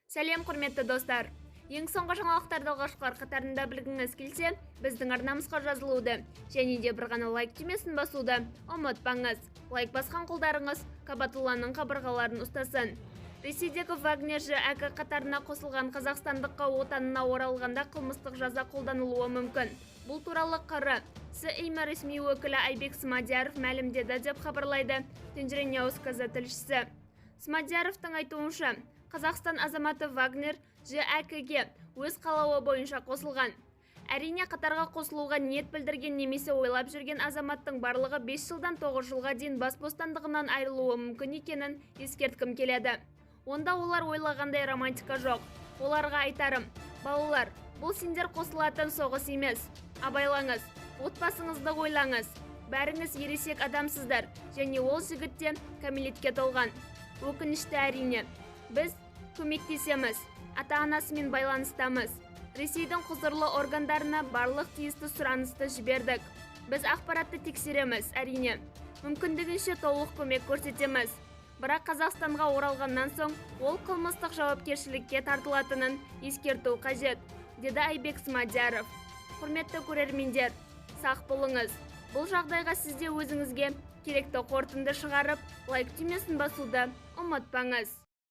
Сәлем, құрметті достар! Ең соңғы жаңалықтарды алғашқылар қатарында білгіңіз келсе, біздің арнамызға жазылуды және де бір ғана лайк түймесін басуды ұмытпаңыз. Лайк басқан қолдарыңыз Кабатулланың қабырғаларын ұстасын. Ресейдегі Вагнер ЖӘК қатарына қосылған қазақстандыққа отанына оралғанда қылмыстық жаза қолданылуы мүмкін. Бұл туралы ҚР СИМ ресми өкілі Айбек Смадияров мәлімдеді, деп хабарлайды Тенгриnews KZ тілшісі. Смадияровтың айтуынша, Қазақстан азаматы Вагнер ЖӘК-ге өз қалауы бойынша қосылған. Әрине, қатарға қосылуға ниет білдірген немесе ойлап жүрген азаматтың барлығы 5 жылдан 9 жылға дейін бас бостандығынан айырылуы мүмкін екенін ескерткім келеді. Онда олар ойлағандай романтика жоқ. Оларға айтарым: балалар, бұл сендер қосылатын соғыс емес. Абайлаңыз, отбасыңызды ойлаңыз. Бәріңіз ересек адамсыздар және ол жігіт те кәмелетке толған. Өкінішті, әрине. Біз көмектесеміз, ата-анасымен байланыстамыз. Ресейдің құзырлы органдарына барлық тиісті сұранысты жібердік. Біз ақпаратты тексереміз, әрине. Мүмкіндігінше толық көмек көрсетеміз. Бірақ Қазақстанға оралғаннан соң ол қылмыстық жауапкершілікке тартылатынын ескерту қажет, деді Айбек Смадияров. Құрметті көрермендер, сақ болыңыз. Бұл жағдайға сіз де өзіңізге керекті қорытынды шығарып, лайк түймесін басуды ұмытпаңыз.